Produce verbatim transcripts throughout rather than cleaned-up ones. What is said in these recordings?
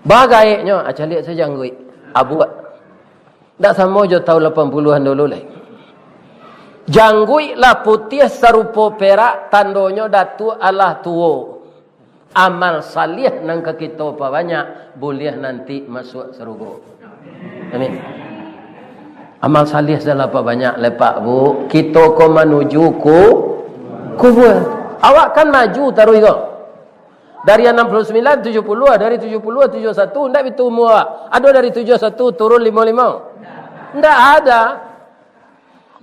Bagaeknyo, ah, caliak sajo jangguik. Abuak. Ndak samo jo taun lapan puluahan dulu lai. Jangguik lah putiah sarupo perak, tandonyo Datuak alah tuo. Amal saliah nan ka kito pabanyak, buliah nanti masuak sarugo. Amin. Amal saliah salah pabanyak lai, Pak, Bu. Kito ko manuju ku kubua. Awak kan maju taruih ko. Dari anam puluah sambilan, tujuah puluah, dari tujuah puluah, tujuah satu, ndak bitu umua. Ado dari tujuah satu turun limo limo? Ndak ada.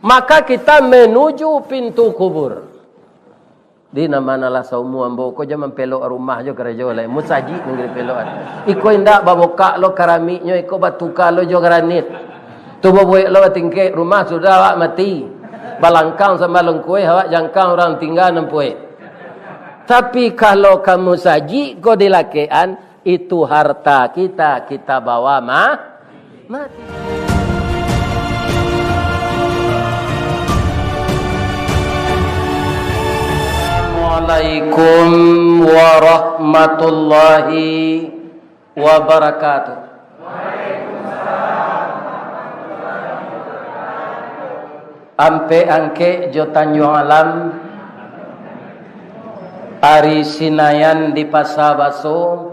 Maka kita menuju pintu kubur. Di nan ma lah saumua ambo ko, jan mampelok rumah jo karajo lai. Musajik nan ka dipelokan. Iko indak babokak lo karamiknyo, iko batuka lo jo granit. Tu babuek lo batingkek, rumah sudah awak mati. Balangkang sambah lengkueh, awak jangkang urang tingga nan puek. Tapi, kalau ka musajik ko dilakekan, itu harta kita, kita bawa ma-, mati. Assalamualaikum warahmatullahi wabarakatuh. Ampek Angkek jo Tanjuang Alam, ari Sinayan di Pasa Baso,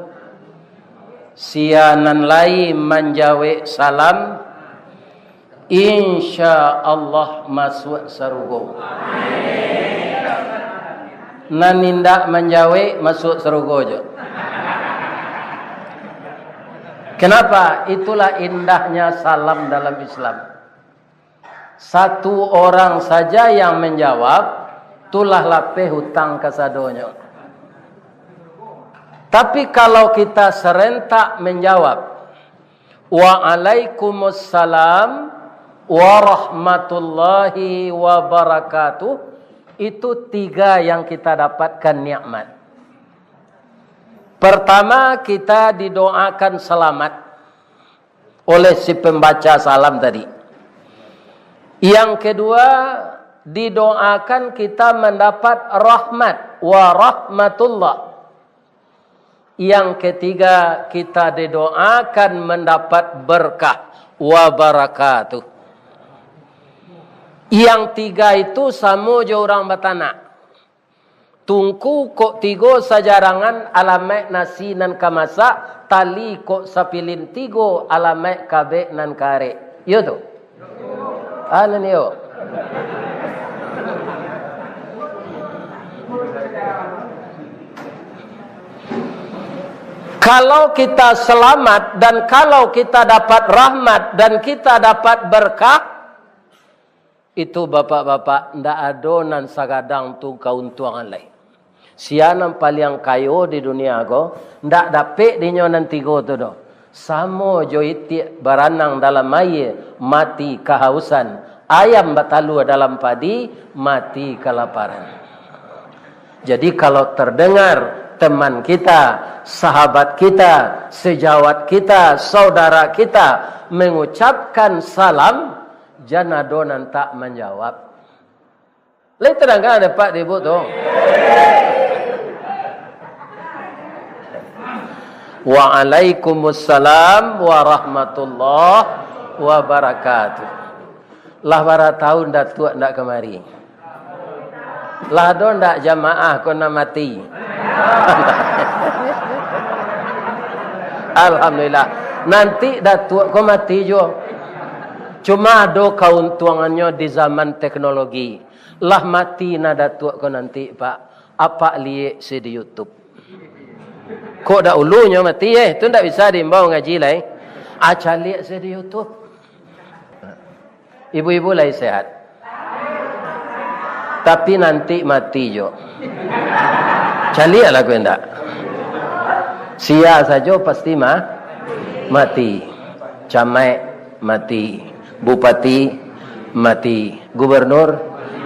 sia nan lai manjawek salam, insya Allah masuak sarugo. Nan indak manjawek, masuak sarugo jo. Kenapa? Itulah indahnya salam dalam Islam. Satu orang saja yang menjawab, tu lah lapeh utang kasadonyo. Tapi, kalau kita serentak menjawab, "Waalaikumussalam warahmatullahi wabarakatuh," itu tiga yang kita dapatkan nikmat. Pertama, kita didoakan selamat oleh si pembaca salam tadi. Yang kedua, didoakan kita mendapat rahmat, wa rahmatullah. Yang ketiga, kita didoakan mendapat berkah, wa barakatuh. Yang tiga itu samo jo urang batanak. Tungku kok tigo sajarangan alamaik nasi nan ka masak, tali kok sapilin tigo alamaik kabek nan ka arek. Iyo tu? Anu ni, yo. Kalau kita selamat dan kalau kita dapat rahmat dan kita dapat berkah, itu, bapak-bapak, ndak ado nan sagadang tu kauntuangan lai. Sia nan paliang kayo di dunia ko, ndak dapek dinyo nan tigo tu doh. Samo jo itiak baranang dalam aia, mati kahausan, ayam batalua dalam padi, mati kalaparan. Jadi, kalau terdengar teman kita, sahabat kita, sejawat kita, saudara kita mengucapkan salam, jan ado nan tak manjawab. Lai tadanga dek Pak dek Ibu tu? Waalaikumussalam warahmatullahi wabarakatuh. Lah bara taun Datuak ndak kamari? Lah ado ndak jamaah ko nan mati? Alhamdulillah. Nanti Datuak ko mati juo. Cuma ado kauntuangannyo di zaman teknologi. Lah mati nah Datuak ko nanti, Pak. Apak liek se di YouTube. Kok dahulunyo mati, eh? Tu ndak bisa diimbau ngaji lai. Ah, caliak se di YouTube. Ibu-ibu lai sehat. Tapi nanti mati juo. Caliaklah ko indak. Sia sajo pasti ma-, mati. Camaik mati. Bupati mati. Gubernur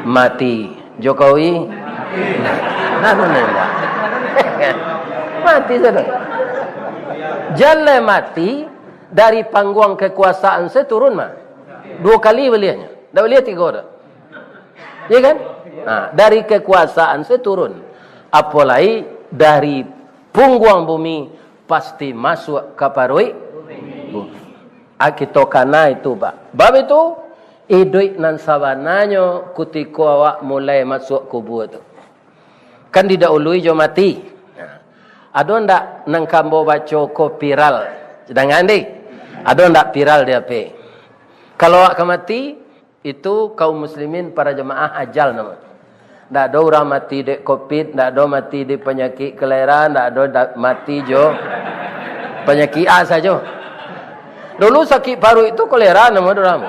mati. Jokowi nah, nah, nah, nah. Mati sajo. Jan lai mati dari pangguang kekuasaan se turun mah. Duo kali baliahnyo. Ndak baliah tigo doh. Iya kan? Nah, dari kekuasaan se turun. Apolai dari pungguang bumi, pasti masuak ka paruik bumi. Ah, kito kana itu, Pak. Bab itu, iduik nan sabananyo kutiko awak mulai masuak kubua tu. Kan didahului jo mati. Nah, ado ndak nan kambo baco ko viral? Dangan deh. Ado ndak viral di H P? Kalau awak ka mati, itu kaum muslimin para jamaah ajal namo. Ndak ado urang mati dek covid, ndak ado mati dek panyakik kolera, ndak ado da-, mati jo panyakik A sajo. Dulu sakik paruik tu kolera namo urang.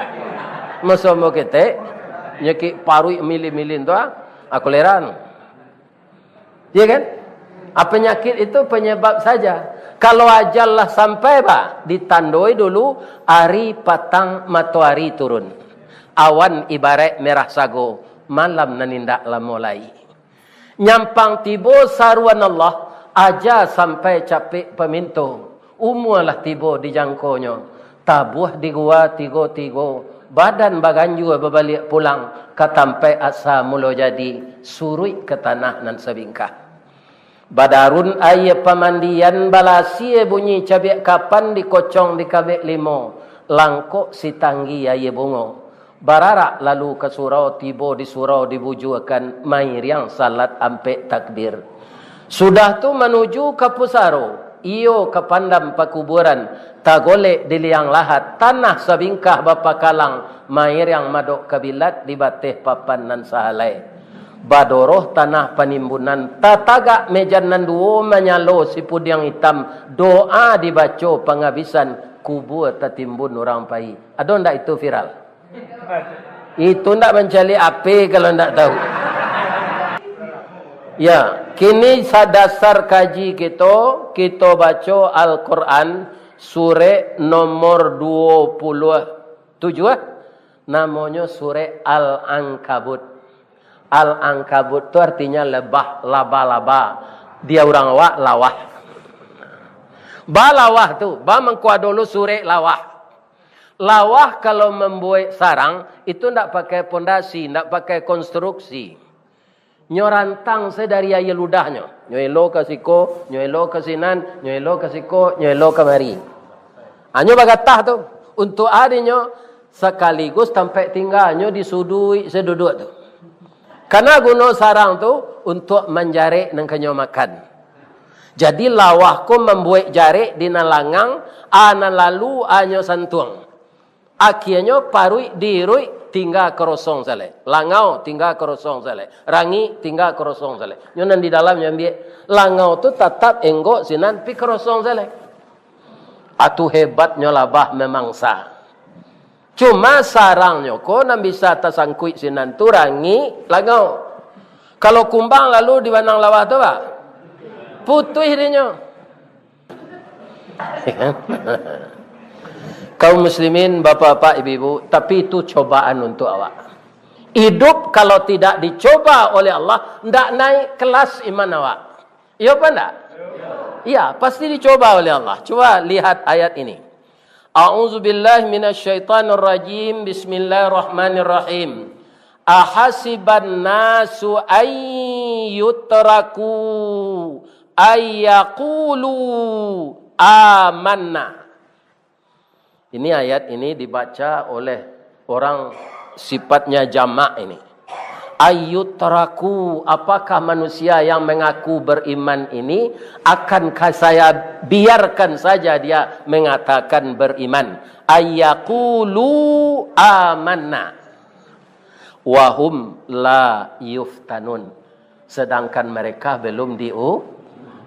Maso ambo ketek, panyakik paruik milin-milin tu ah, ah, kolera tu. Iya kan? Ah, penyakit itu penyebab saja. Kalau ajal lah sampai, Pak, ditandoi dulu ari patang matoari turun. Awan ibarat merah sago, malam nan indak lamo lai. Nyampang tibo saruan Allah, aja sampai capek paminto. Umua lah tibo di jangkonyo, tabuah di gua tigo-tigo, badan baganjua babaliak pulang ka tampaik asa mulo jadi, suruik ka tanah nan sabingkah. Badarun aia pamandian, balasia bunyi cabiak kapan, dikocong dikabek limo, langkok sitanggi aia bungo. Bararak lalu ka surau, tibo di surau dibujuakan, mairiang salat ampek takbir. Sudah tu manuju ka pusaro, iyo ka pandam pakuburan, tagolek di liang lahat, tanah sabingkah bapakalang, mairiang madok kabilat di bateh papan nan sahalai. Badoroh tanah panimbunan, tatagak mejan nan duo, manyalo sipudiang itam, doa dibaco pangabisan, kubua tatimbun urang pai. Ado ndak itu viral? Itu ndak mancaliak H P kalau ndak tahu. Ya, kini sadasar kaji kito, kito baco Al-Quran, surek nomor duo puluah tujuah, namonyo surek Al-Ankabut. Al-Ankabut tu artinyo lebah, laba-laba. Di urang awak, lawah. Ba lawah tu, ba mangko ado lo surek lawah. Lawah kalau mambuek sarang, itu ndak pakai pondasi, ndak pakai konstruksi. Nyo rantang se dari aia ludahnyo. Nyo elo ka siko, nyo elo ka sinan, nyo elo ka siko, nyo elo kamari. Hanyo bagatah tu. Untuak adinyo, sakaligus tampaik tingganyo di suduik se duduak tu. Kana guno sarang tu, untuak manjarek nan kanyo makan. Jadi, lawah ko mambuek jarek di nan langang, a nan lalu a nyo santuang. Akianyo paruik diiruik tingga korosong salai. Langau tingga korosong salai. Rangik tingga korosong salai. Nyo nan di dalam nyo ambiak. Langau tu tatap enggok sinan pi korosong salai. Atu hebatnyo labah mamangsa. Cuma sarangnyo ko nan bisa tasangkuik sinan tu rangik langau. Kalau kumbang lalu di banang lawah tu, Pak, putuih dinyo. Kaum muslimin, bapak-bapak, ibu-ibu, tapi itu cobaan untuk awak. Hidup kalau tidak dicoba oleh Allah, ndak naik kelas iman awak. Iyo apa ndak? Iya, pasti dicoba oleh Allah. Coba lihat ayat ini. A'udzubillahi minasyaitonirrajim. Bismillahirrahmanirrahim. Ahasiban nasu ay yutraku ay yaqulu amanna. Ini ayat ini dibaca oleh orang sifatnya jamak ini. Ay yutraku, apakah manusia yang mengaku beriman ini akan ka-, saya biarkan saja dia mengatakan beriman? Ay yaqulu amanna. Wahum la yuftanun. Sedangkan mereka belum diu-,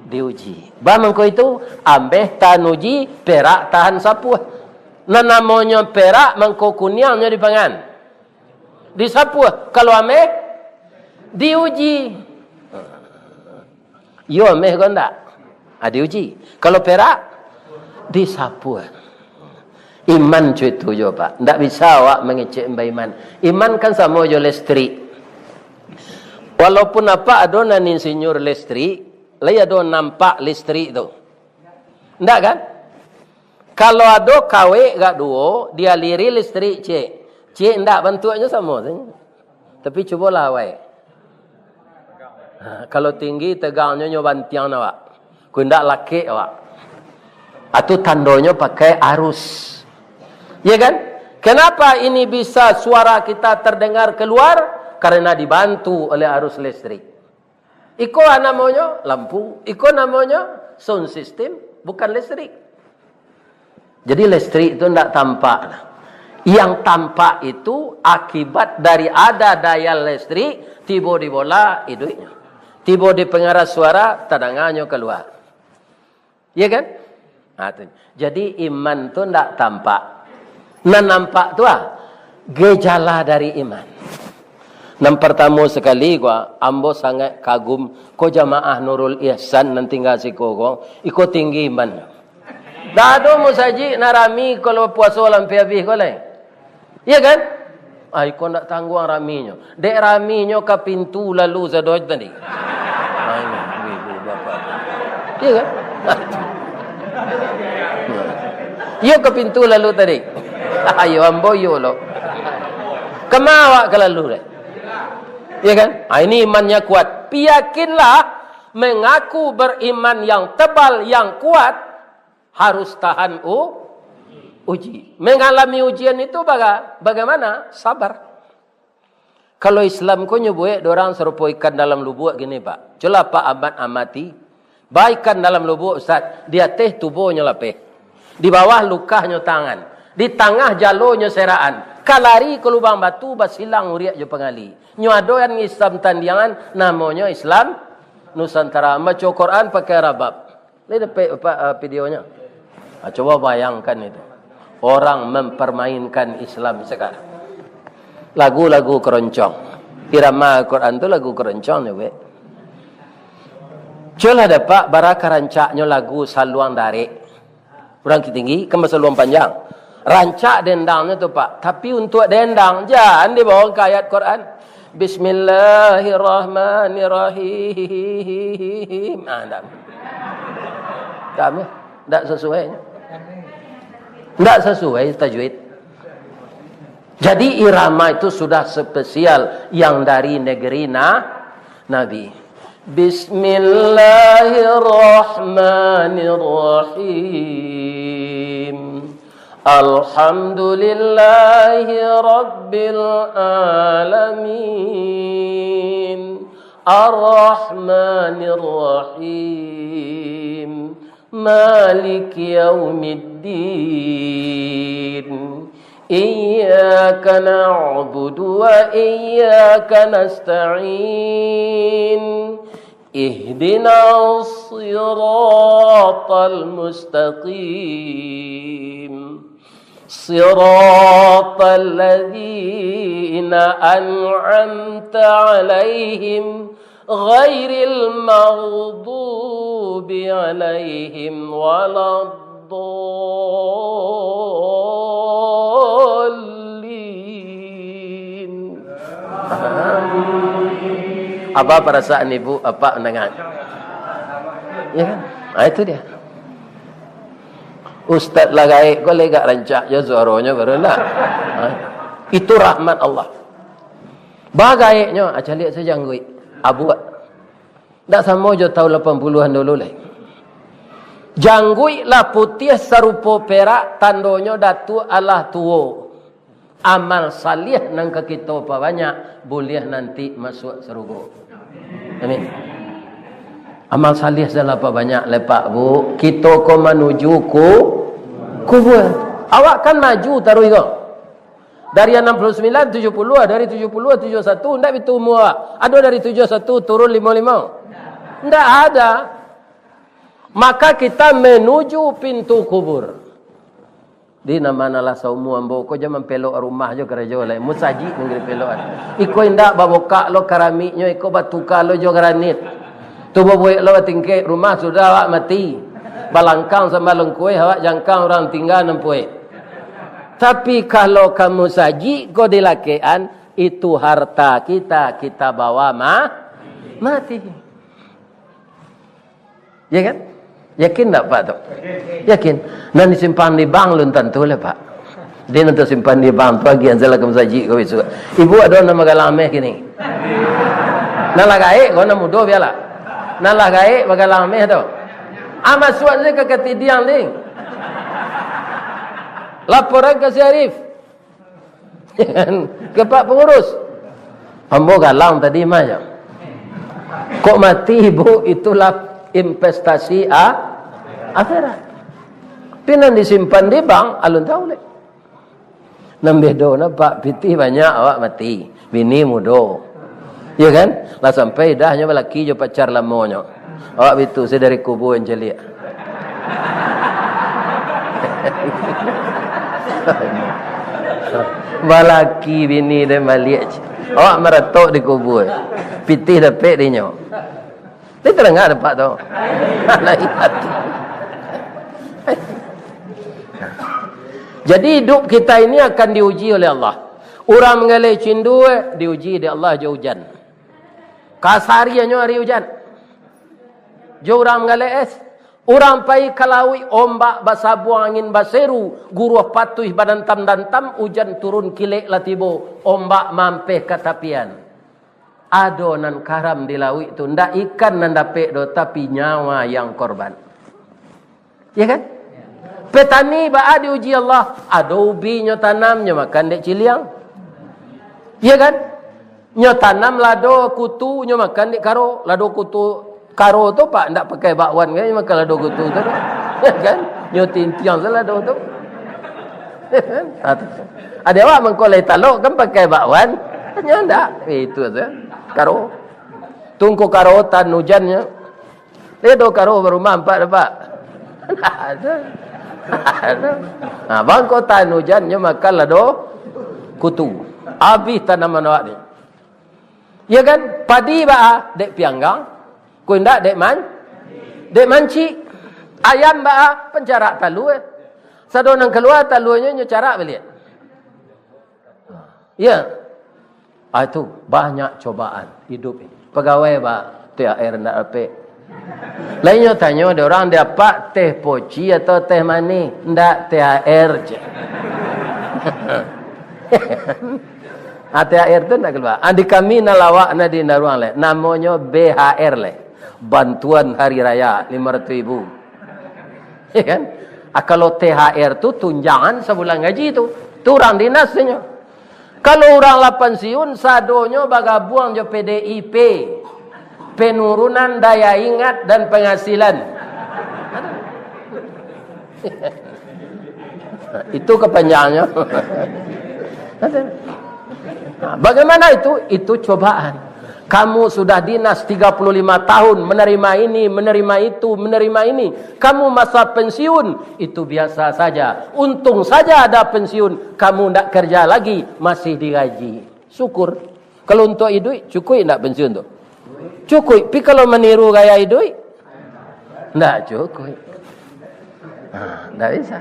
diuji. Ba mangko itu, ameh tahan uji, perak tahan sapuah. Nan namonyo perak mangko kuniangnyo dipangan. Disapuah. Kalau ameh, diuji. Iyo ameh ko ndak? Ah, diuji. Kalau perak, disapuah. Iman cak itu jo, Pak. Ndak bisa awak mangecek baiman. Iman kan samo jo listrik. Walaupun apak ado nan insinyur listrik, lai ado nampak listrik tu. Ndak kan? Kalau ado kawek gak duo, dialiri listrik, cek. Cek ndak bantuaknyo samo sajo. Tapi cubolah awak. Ha, kalau tinggi tegangnyo nyo bantiang awak. Ko indak lakek awak. Atau tandonyo pakai arus. Ya kan? Kenapa ini bisa suara kita terdengar keluar? Karena dibantu oleh arus listrik. Iko namonyo lampu, iko namonyo sound system, bukan listrik. Jadi listrik itu ndak tampak. Yang tampak itu akibat dari ada daya listrik, tibo di bola, iduiknyo. Tibo di pengeras suara, tadanganyo keluar. Iya kan? Nah, tu. Jadi iman tu ndak tampak. Nan nampak tu ah, gejala dari iman. Nan pertamo sekali, gua, ambo sangat kagum ko jamaah Nurul Ihsan nan tingga siko ko, iko tinggi iman. Dak ado musajik nan rami kalau puaso lampia abih ko lai. Iya kan? Ah, iko ndak tangguang raminyo. Dek raminyo ka pintu lalu sadoj tadi. Ah, ini, ini, ini, apa? Iya kan? Iyo ka pintu lalu tadi. Ayo, ambo iyo lo. Kama awak ka lalu dek? Iya kan? Ah, ini imannya kuat. Yakinlah, mengaku beriman yang tebal, yang kuat, harus tahan u-, uji. Mengalami ujian itu baga-, bagaimana? Sabar. Kalau Islam ko nyo buek dorang sarupo ikan dalam lubuak gini, Pak. Culah Pak Amat amati. Ba ikan dalam lubuak, Ustaz, di ateh tubonyo lapeh. Di bawah lukahnyo tangan. Di tangah jalonyo seraan. Ka lari ka lubang batu, basilang uriak jo pangali. Nyo adoan Islam tandiangan, namonyo Islam Nusantara. Maco Quran pakai rabab. Lai dapek, Pak, ah, videonyo? Ah, coba bayangkan itu. Orang mempermainkan Islam sekarang. Lagu-lagu keroncong. Irama Al-Quran tu lagu keroncong ni, weh. Culah dapek bara ka rancaknyo lagu Saluang Darek. Urang Bukittinggi, kan basaluang panjang. Rancak dendangnyo tu, Pak. Tapi untuak dendang, jan dibawa ka ayat Quran. Bismillahirrahmanirrahim. Ah, ndak. Ndak, ndak sasuai. Ndak sasuai tajwid. Jadi irama itu sudah spesial yang dari negeri na-, Nabi. Bismillahirrahmanirrahim. Alhamdulillahi Rabbil Alamin. Ar-Rahmanir Rahim. Maliki Yaumiddin. Iyyaka na'budu wa iyyaka nasta'in. Ihdinas siratal mustaqim. Siratal ladzina an'amta 'alaihim, ghairil maghdubi 'alaihim waladdallin. Apa perasaan ibu, apak mandanga? Ya kan? Ah, itu dia. Ustaz lah gaek ko lai agak rancak jo suaronyo baru ndak? Ha? Itu rahmat Allah. Bagaeknyo, ah, caliak sajo jangguik. Abuak. Ndak samo jo taun lapan puluahan dulu lai. Jangguik lah putiah sarupo perak, tandonyo datuak alah tuo. Amal salih nan ka kito pabanyak, buliah nanti masuak sarugo. Amin. Amal salih salah pabanyak lai, Pak, Bu. Kito ko manuju ku-, kubua. Awak kan maju taruih ko. Dari anam puluah sambilan, tujuah puluah, dari tujuah puluah, tujuah satu, ndak bitu umua awak. Ado dari tujuah satu turun limo limo? Ndak ada. Maka kita menuju pintu kubur. Di nan ma lah saumua ambo ko, jan mampelok rumah jo karajo lai. Musajik nan ka dipelokan. Iko indak babokak lo karamiknyo, iko batuka lo jo granit. Tu babuek lo batingkek, rumah sudah awak mati. Balangkang sambah lengkueh, awak jangkang urang tingga nan puek. Tapi kalau ka musajik ko dilakekan, itu harta kita, kita bawa ma-, mati. Ya kan? Yakin ndak, Pak, tu? Yakin. Nan disimpan di bank lun tantu lah, Pak. Di nan tasimpan di bank tu agiah salah ka musajik ko bisuak. Ibu ado nan bagalang ameh kini? Nan lah gaek ko, nan mudo bialah. Nan lah gaek bagalang ameh tu. Ah, masuak se ka katidiang ni. Laporan ka si Arif. Ke Pak Pengurus. Ambo galang tadi mah, yo. Kok mati ibu, itulah investasi a-, akhirat. Tapi nan disimpan di bank, alun tahu leh. Nan bedo nah, Pak, pitih banyak, awak mati. Bini mudo. Iyo kan? Lah sampai idahnyo balaki jo pacar lamonyo. Awak bitu se dari kubua nan caliak. Balaki bini den baliak. Awak maratok di kubua. Pitih dapek dinyo. Ni tadanga dek Pak tu. Lain ati. Jadi, hidup kita ini akan diuji oleh Allah. Urang manggaleh cindua, diuji dek Allah jo ujan. Kasarianyo ari ujan. Jo urang manggaleh es. Urang pai ka lauik, ombak basabuang, angin baseru, guruah patuih badantam-dantam, ujan turun kilek lah tibo, ombak mampeh ka tapian. Ado nan karam di lauik tu, ndak ikan nan dapek doh, tapi nyawa yang korban. Iya kan? Petani baa diuji Allah, ado ubi nyo tanam, nyo makan dek ciliang. Iya kan? Nyo tanam lado kutu, nyo makan dek karo. Lado kutu karo tu, Pak, ndak pakai bakwan kan, nyo makan lado kutu tu. Iya kan? Nyo tintiang se lado tu. Iya kan? Ha, tu. Ado awak mangko lai talok kan pakai bakwan. Nyo ndak. Itu se. Karo. Tungku karo tan ujannyo. Lado karo barumah ampak dapek. Ado. Ado. Ha, bangko tan ujannyo makan lado kutu. Abih tanaman awak ni. Ya kan? Padi baa? Dek pianggang. Kok indak dek man-, dek mancik. Ayam baa? Pancarak talua. Sado nan kalua taluanyo, nyo carak baliak. Ya. Ah, itu banyak cobaan hidup ini. Pegawai ba T H R ndak dapek. Lain nyo tanyo dek urang, "Dapek teh poci atau teh manih?" "Ndak, T H R je." Ah, T H R tu ndak kalua. Ah, di kami nan lawak nan di Naruang leh. Namonyo B H R leh. Bantuan Hari Raya lima ratus ribu. Ya kan? Ah, kalau T H R tu tunjangan sabulan gaji tu. Tu urang dinas tu nyo. Kalau urang lah pansiun, sadonyo bagabuang jo P D I P. Penurunan daya ingat dan penghasilan. Itu kepanjangannya. Bagaimana itu? Itu cobaan. Kamu sudah dinas tiga puluh lima tahun, menerima ini, menerima itu, menerima ini. Kamu masa pensiun, itu biasa saja. Untung saja ada pensiun, kamu ndak kerja lagi, masih digaji. Syukur. Kalau untuak iduik, cukuik ndak pensiun tu? Cukuik. Pi kalau maniru gaya iduik? Ndak cukuik. Ha, ndak bisa.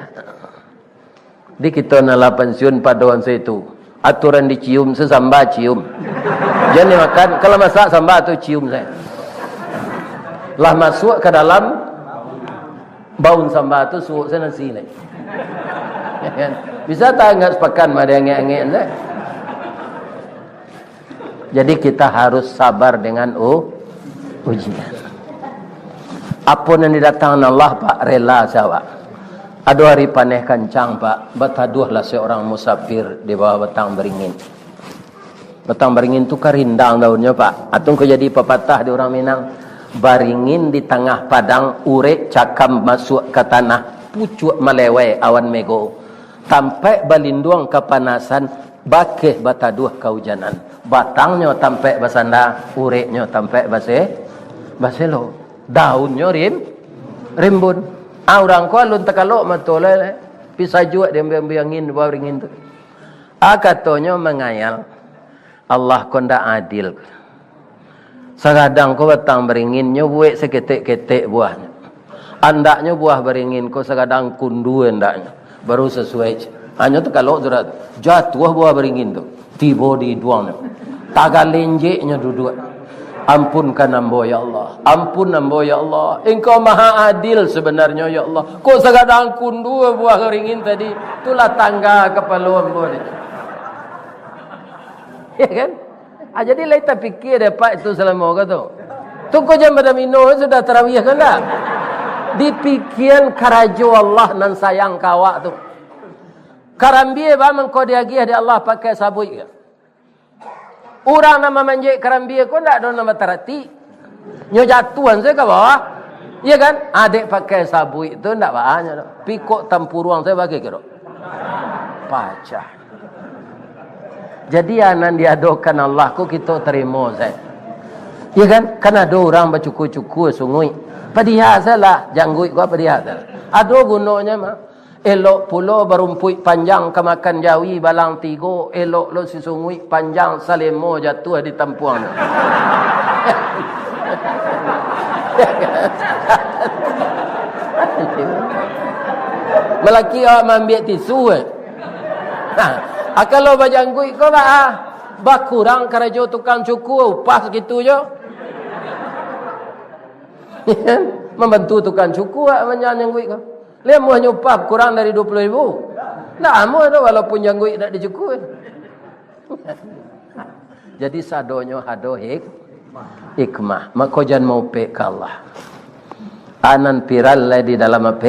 Di kito nan lah pensiun pado an saitu. Aturan dicium, sasamba cium. Jan dimakan, kalau masak samba tu cium sajo. Lah masuak ka dalam baun samba tu, suok sajo nasi lai. Bisa tahan sapakan mah diangek-angek sajo. Jadi kita harus sabar dengan u-, ujian. Apo nan didatangkan Allah, Pak, rela sajo, Pak. Ado ari paneh kancang, Pak, bataduahlah saurang musafir di bawah batang baringin. Batang baringin tu kan rindang daunnyo, Pak. Atau ko jadi papatah di urang Minang, baringin di tangah padang, urek cakam masuak ka tanah, pucuak malewai awan mego. Tampaik balinduang kapanasan, bakeh bataduah kaujanan. Batangnyo tampaik basanda, ureknyo tampaik base-, baselo. Daunnyo rim-, rimbun. Ah, urang ko alun takalok mato lai, lai. Pi sajuak diambiak-ambiak angin, di bawah ringin tu. Ah, katonyo mangayal. Allah ko ndak adil. Sagadang ko batang baringin, nyo buek saketek-ketek buahnyo. Andaknyo buah baringin ko sagadang kundu andaknyo. Baru sasuai. Hanyo takalok sudah tu. Jatuah buah baringin tu. Tibo di iduangnyo. Tagalenjeknyo duduak. Ampunkan ambo, ya Allah. Ampun ambo, ya Allah. Engkau maha adil sebenarnyo, ya Allah. Kok sagadang kundu buah baringin tadi? Itulah tangga kapalo ambo ni. Ya kan? Ah, jadi lai tapikia dek Pak itu salamo ko tu. Tu ko jam bada mino sudah tarawih kan dak? Dipikian karajo Allah nan sayang ka awak tu. Karambia ba mangko diagiah dek Allah pakai sabuik. Urang nan mamanjek karambia ko ndak ado nan bataratik. Nyo jatuahan sajo ka bawah. Iya kan? Adek pakai sabuik tu ndak baanyo doh. Pikok tampuruang sajo bagi kiro. Pacah. Jadi, a nan diadokan Allah ko kito tarimo sajo. Iya kan? Kan ado urang bacukua-cukua sunguik. Padiha sajolah, jangguik ko padiha sajolah. Ado gunonyo mah. Elok pulo barumpuik panjang ka makan jawi balang tigo, elok lo si sunguik panjang salemo jatuah di tampuang. Malaki awak maambiak tisu, eh. Nah, a kalau bajangguik ko baa, bakurang karajo tukang cukua, upah sakitu jo. Mambantu tukang cukua manyangguik ko. Lai amuahnyo upah kurang dari dua puluh ribu. Ndak amuah doh, walaupun jangguik ndak dicukua. Jadi, sadonyo ado hik-, hikmah. Mako, jan maupek ka Allah. A nan viral lai di dalam A P,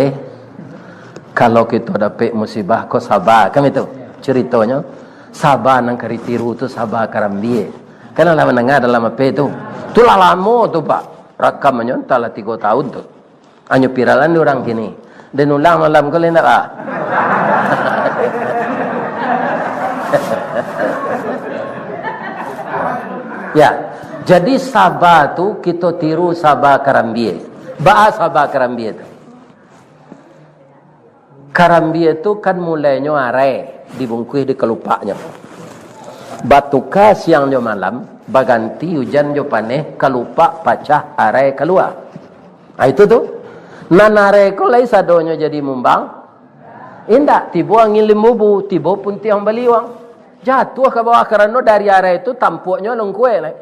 kalau kito dapek musibah ko saba, kan itu curitonyo. Saba nan ka ditiru tu saba karambia. Kan lah mandanga dalam A P tu. Tu lah lamo tu, Pak. Rakamannyo antahlah tigo tahun tu. Anyo viralan di urang kini. Den ulang malam ko lai ndak, Pak? Ya. Jadi, saba tu kito tiru saba karambia. Baa saba karambia tu? Karambia tu kan mulainyo arai dibungkuih di kalupaknyo. Batuka siang jo malam, baganti ujan jo paneh, kalupak pacah, arai kalua. Ah, itu tu. Nan arai ko lai sadonyo jadi mumbang? Indak, tibo angin limbubu, tibo puntiang baliuang. Jatuah ka bawah karano dari arai tu tampuaknyo alun kuaik lai.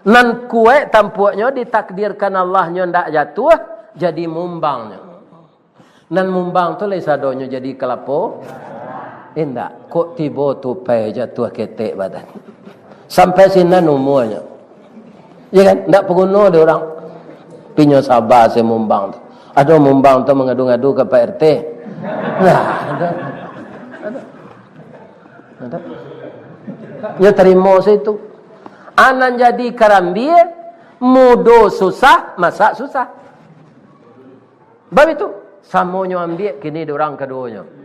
Nan kuaik tampuaknyo ditakdirkan Allah nyo ndak jatuah, jadi mumbang nyo. Nan mumbang tu lai sadonyo jadi kalapo. Indak, kok tibo tupai jatuah ketek badan. Sampai sinan umuanyo. Ya kan? Ndak paguno dek urang. Pinyo saba se mumbang tu. Ado mumbang tu mangadu-ngadu ka Pak R T. Nah, ado. Ado. Ado. Nyo tarimo se tu. A nan jadi karambia, mudo susah, masak susah. Bab itu, samonyo ambiak kini di urang kaduonyo.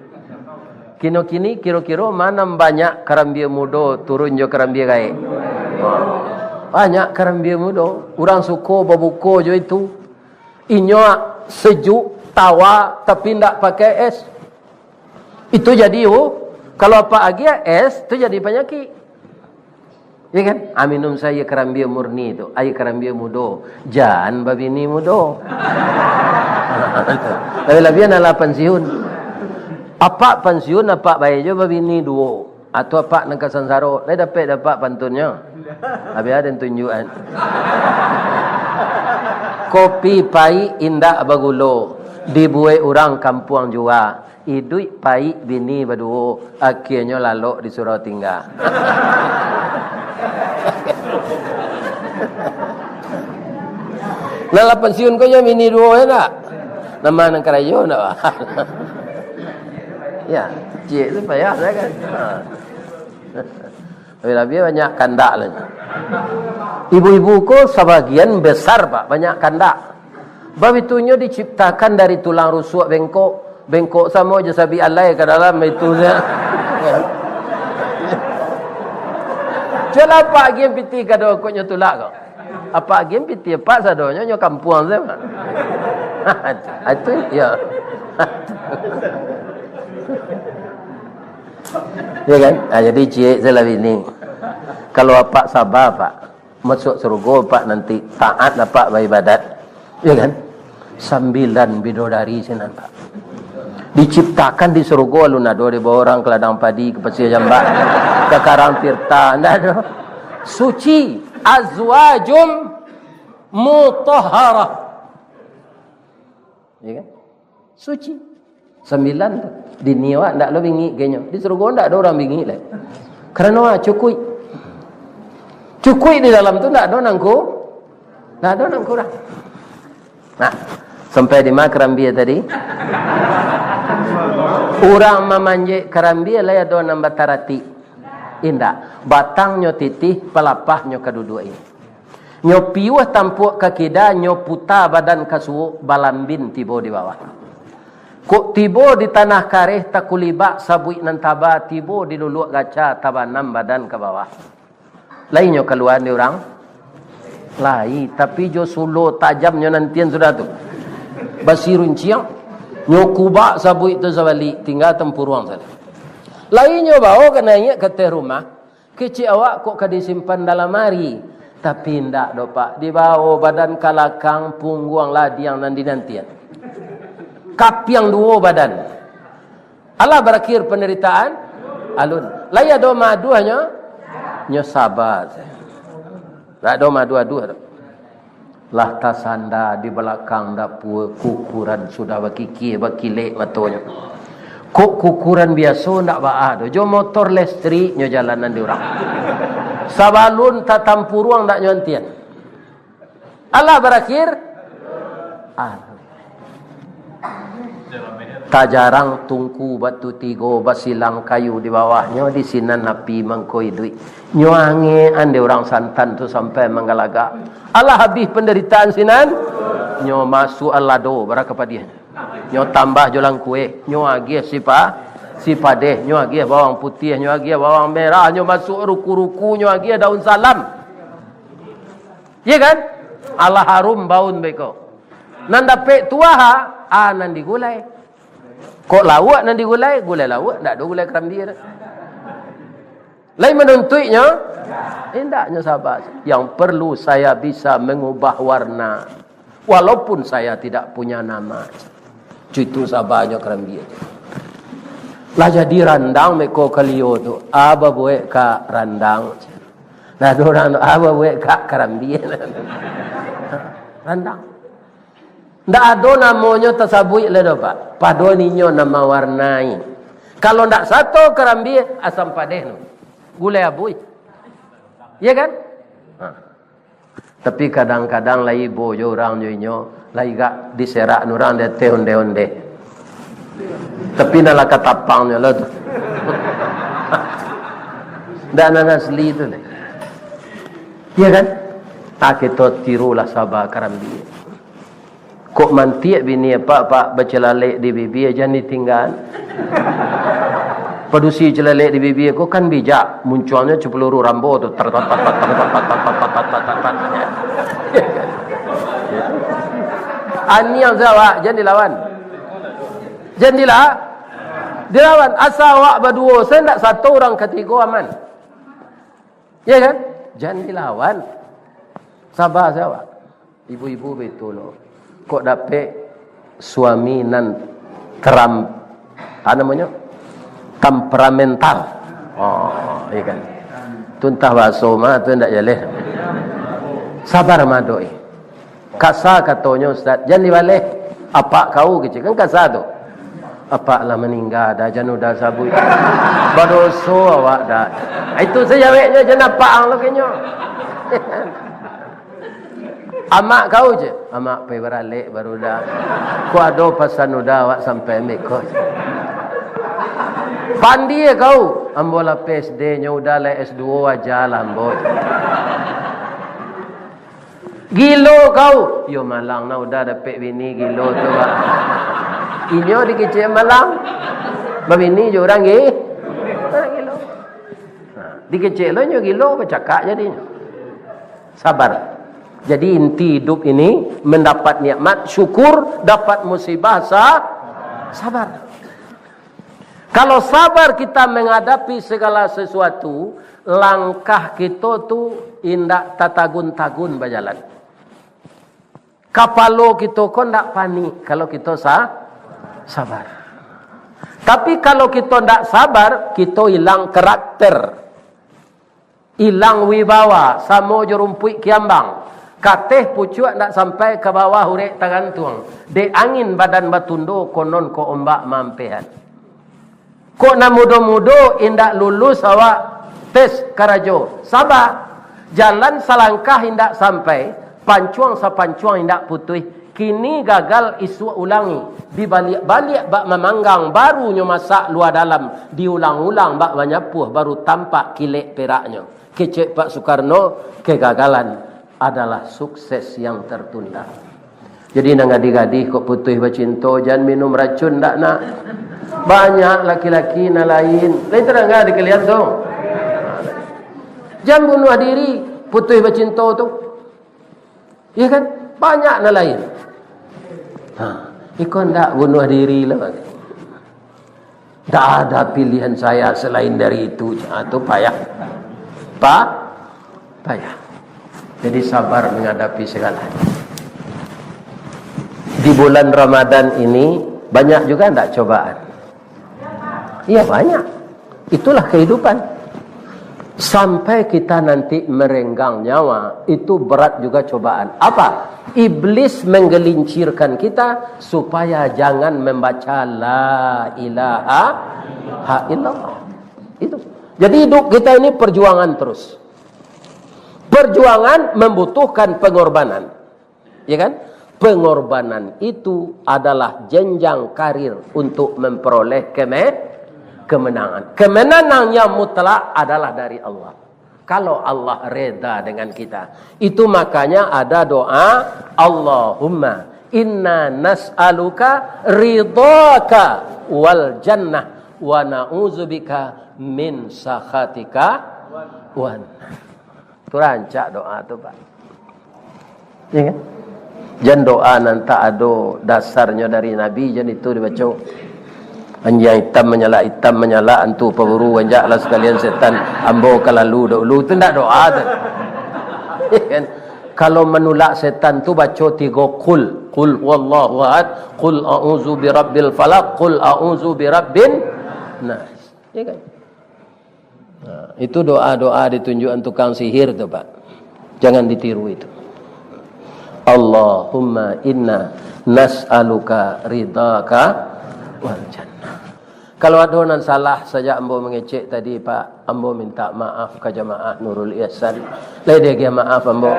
Kino kini, kiro-kiro ma nan banyak karambia mudo turun jo karambia gaek? Banyak karambia mudo. Urang suko babuko jo itu. Inyo sejuk, tawa, tapi ndak pakai es. Itu jadi, oh, kalau apak agiah es, tu jadi panyakik. Ya kan? Ah, minum sajo aia karambia murni tu, aia karambia mudo. Jan babini mudo. Labiah-labiah nan lah pansiun. Apak pansiun, apak bae jo babini duo. Atau apak nan ka sansaro, lai dapek dek apak pantunnyo? Labiah den tunjuakan. Kopi paik indak bagulo, dibuek urang kampuang jua. Iduik paik bini baduo, akienyo lalok di surau tingga. Nan lah pansiun ko nyo bini duo, ya ndak? Nan ma nan karajo ndak, Pak? Ya, ciek tu payah sajo kan. Ha. Labiah-labiah banyak kandak lah. Ibu-ibu ko sabagian besar, Pak, banyak kandak. Bab itu nyo diciptakan dari tulang rusuak bengkok. Bengkok samo jo sabik alai ka dalam itu se. Cubolah apak agiah pitih ka do kok nyo tulak ko. Apak agiah pitih apak sadonyo nyo kampuang se, Pak. Itu, ya. Ya kan? Ah, jadi ciek sajolah bini. Kalau apak saba, Pak, masuak sarugo apak nanti, taat apak baibadat. Ya kan? Sambilan bidodari sinan, Pak. Diciptakan di sarugo, alun ado dibawa urang ka ladang padi, ka Pasia Jambak, ka Karang Tirta, ndak ado. Suci, azwajum mutahharah. Ya kan? Suci. Sambilan tu. Bini awak ndak lo bingik ka inyo. Di sarugo ndak ado urang bingik lai. Karano, ah, cukuik. Cukuik di dalam tu ndak ado nan ku-, ndak ado nan kurang. Nah, Sampai di ma karambia tadi? Urang mamanjek karambia lai ado nan bataratik? Indak. Batangnyo titih, palapahnyo ka duduak-i. Nyo piuah tampuak ka kida, nyo puta badan ka suok, balambin tibo di bawah. Kok tibo di tanah kareh, takulibak sabuik nan taba, tibo di luluak gaca, tabanam badan ka bawah. Lai nyo kalua di urang? Lai, tapi jo sulo tajamnyo nantian sudah tu. Basirunciang, nyo kubak sabuik tu sabalik, tingga tampuruang sajo. Lai nyo bao ka naiak ka ateh rumah, kecek awak kok ka disimpan dalam lamari. Tapi indak doh, Pak, dibao badan ka lakang, pungguang ladiang nan dinantian. Kapiang duo badan. Alah barakhir pandaritaan alun. Lai ado maaduahnyo? Nyo saba. Ndak ado maaduah-aduah tu. Lah tasanda di balakang dapua, kukuran sudah bakikia, bakilek matonyo. Kok kukuran biaso ndak baa doh, jo motor listrik nyo jalanan di urang. Sabalun tatampuruang ndak nyo antian. Alah barakhir? Ah. Tajarang tungku batu tigo, basilang kayu di bawahnyo, di sinan api mangko iduik. Nyo angekan dek urang santan tu sampai manggalagak. Alah habih pandaritaan sinan, nyo masuak lado bara ka padiahnyo. Nyo tambah jo langkueh, nyo agiah sipa-, sipadeh, nyo agiah bawang putiah, nyo agiah bawang merah, nyo masuak ruku-ruku, nyo agiah daun salam. Iya kan? Alah harum baun beko. Nan dapek tuah, a nan digulai. Kok lauak nan digulai, gulai lauak, ndak ado gulai karambia tu. Lai manuntuiknyo? Indaknyo saba. Yang perlu saya bisa mengubah warna, walaupun saya tidak punya nama. Cuitu sabanyo karambia tu. Lah jadi randang beko kalio tu. A babuek ka randang. Nah, tu urang tu, a babuek ka karambia. Randang. Ndak ado namonyo tasabuik lai doh, Pak. Pado ninyo nan mawarnai. Kalau ndak sato karambia, asam padeh tu. Gulai abuih. Iya kan? Ha. Tapi kadang-kadang lai ibo jo urang jo inyo, lai gak diserak urang di ateh onde-onde. Tapi nan lah katapangnyo lah tu. Ndak nan asli tu lai. Iya kan? Ah, kito tirulah saba karambia. Kok mantiak bini apak, Pak, bacalalek di bibia, jan ditinggaan. Padusi calalek di bibia ko kan bijak, muncuangnyo cak peluru Rambo tu. Tar, tar, tar, tar. Aniang se awak, jan dilawan. Jan dila-, dilawan. Asa awak baduo se, ndak sato urang katigo aman. Ya kan? Jan dilawan. Saba se awak. Ibu-ibu baitu lo. Kok dapek suami nan teram-, apa namonyo? Temperamental. Oh, iya kan. Tu antah bahaso ma, tu ndak jaleh. Sabar ma doh, eh. Kasa katonyo, Ustaz, jan dibaleh. Apak kau kecek, kan kasa tu. Apak lah maningga dah, jan udah sabuik. Badoso awak dah. Itu sajaweknyo, jan apak ang lo kenyo. Amak kau je. Amak pai baralek baru dah. Ko ado pasan udah awak sampai ambiak ko. Pandie kau. Ambo lah P S D nyo udah lah S dua aja lah ambo. Gilo kau. Yo malang nah udah dapek bini gilo tu, Pak. Inyo dikecek malang. Babini jo urang gi-, urang gilo. Nah, dikecek lo nyo gilo, bacakak jadinyo. Sabar. Jadi, inti hidup ini, mendapat nikmat, syukur, dapat musibah, sa-, sabar. Kalau sabar kita menghadapi segala sesuatu, langkah kito tu indak tatagun-tagun bajalan. Kapalo kito ko ndak panik kalau kito sa-, sabar. Tapi kalau kito ndak sabar, kito ilang karakter. Ilang wibawa, samo jo rumpuik kiambang. Kateh pucuak ndak sampai, ka bawah urek tagantuang. Dek angin badan batundo, konon ko ombak maampehan. Kok nan mudo-mudo indak lulus awak tes karajo. Saba, jalan salangkah indak sampai, pancuang sapancuang indak putuih. Kini gagal, isuak ulangi. Dibaliak-baliak bak mamanggang, barunyo masak lua dalam. Diulang-ulang bak manyapuah, baru tampak kilek peraknyo. Kecek Pak Soekarno, kegagalan adalah sukses yang tertunda. Jadi, nan gadih-gadih kok putuih bacinto, jan minum racun ndak nak. Banyak laki-laki nan lain. Lain tadanga di kalian tu. Jan bunuah diri, putuih bacinto tu. Iya kan? Banyak nan lain. Ha, iko ndak bunuah diri lah. Ndak ada pilihan saya selain dari itu. Ha, tu payah. Pa? Payah. Jadi sabar menghadapi segala. Di bulan Ramadan ini banyak juga ndak cobaan? Iya, banyak. Itulah kehidupan. Sampai kita nanti merenggang nyawa, itu berat juga cobaan. Apa? Iblis menggelincirkan kita supaya jangan membaca la ilaha illallah. Itu. Jadi hidup kita ini perjuangan terus. Perjuangan membutuhkan pengorbanan. Ya kan? Pengorbanan itu adalah jenjang karir untuk memperoleh keme-, kemenangan. Kemenangan yang mutlak adalah dari Allah. Kalau Allah reda dengan kita. Itu makanya ada doa, "Allahumma inna nas'aluka ridhaka wal jannah wa na'udzubika min sakhatika wan." Tu rancak doa tu, Pak. Iya kan? Jan doa nan tak ado dasarnyo dari Nabi, jan itu dibaco. Anjiang itam manyalak, itam manyalak, antu paburu, anjaklah sakalian setan, ambo ka lalu dahulu. Itu ndak doa tu. Iya kan? Kalau manulak setan tu baco tigo kul. Kul huwallahu ahad, kul a'udzu birabbil falaq, kul a'udzu birabbin nas. Iya kan? Nah, itu doa-doa ditunjukan tukang sihir tu, Pak. Jangan ditiru itu. "Allahumma inna nas'aluka ridhaka wal jannah." Kalau ado nan salah sajak ambo mangecek tadi, Pak, ambo minta maaf ka jamaah Nurul Ihsan. Lai diagiah maaf ambo.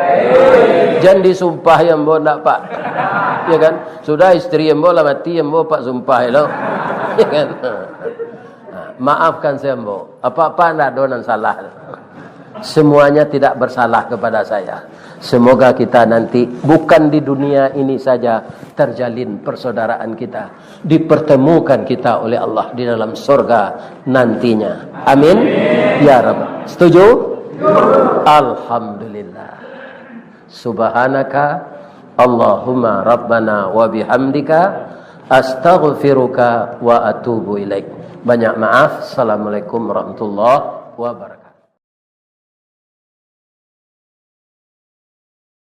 Jan disumpahi ambo ndak, Pak. Ya kan? Sudah istri ambo lah mati, ambo pak sumpah lo. Ya kan? Ha, maafkan saya, ambo. Apa-apa ndak ado nan salah. Semuanya tidak bersalah kepada saya. Semoga kita nanti bukan di dunia ini saja terjalin persaudaraan kita, dipertemukan kita oleh Allah di dalam sorga nantinya. Amin. Ya Rabb. Setuju? Alhamdulillah. Subhanaka Allahumma Rabbana wa bihamdika, astaghfiruka wa atubu ilaik. Banyak maaf. Assalamualaikum warahmatullahi wabarakatuh.